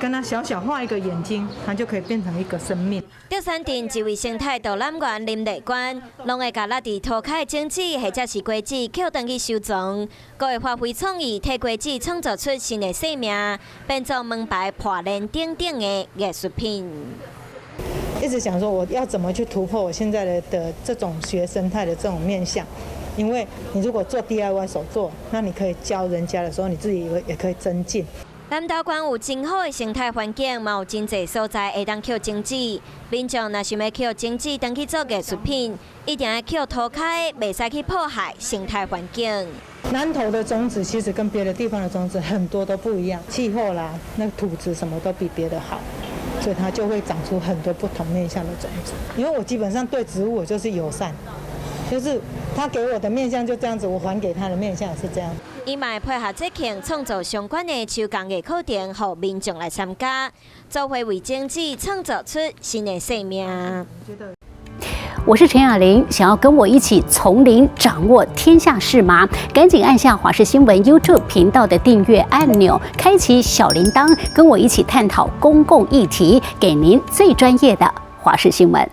跟它小小畫一個眼睛，它就可以變成一個生命。竹山鎮一位生態導覽員林麗娟，攏會共落佇塗跤的種子或者是果子抾轉去收藏，閣會發揮創意，替果子創造出新的生命，變做門牌破簾等等的藝術品。一直想說，我要怎麼去突破我現在的這種學生態的這種面向？因為你如果做 DIY 手作，那你可以教人家的時候，你自己也可以增進。南投縣有真好的生態環境，嘛有真濟所在會當抾種子。民眾若想欲抾種子轉去做藝術品，一定愛抾塗跤的，袂使去破壞生態環境。南投的種子其實跟別的地方的種子很多都不一樣，氣候啦、那個土質什麼都比別的好，所以它就會長出很多不同面向的種子。因為我基本上對植物我就是友善，就是他給我的面向就這樣子，我還給他的面向是這樣。伊嘛會配合節慶創造相關的手工藝課程，予民眾來參加，做伙為種子創造出新的生命。我是陳雅玲，想要跟我一起從零掌握天下事嗎？趕緊按下華視新聞 YouTube 頻道的訂閱按鈕，開啟小鈴鐺，跟我一起探討公共議題，給您最專業的華視新聞。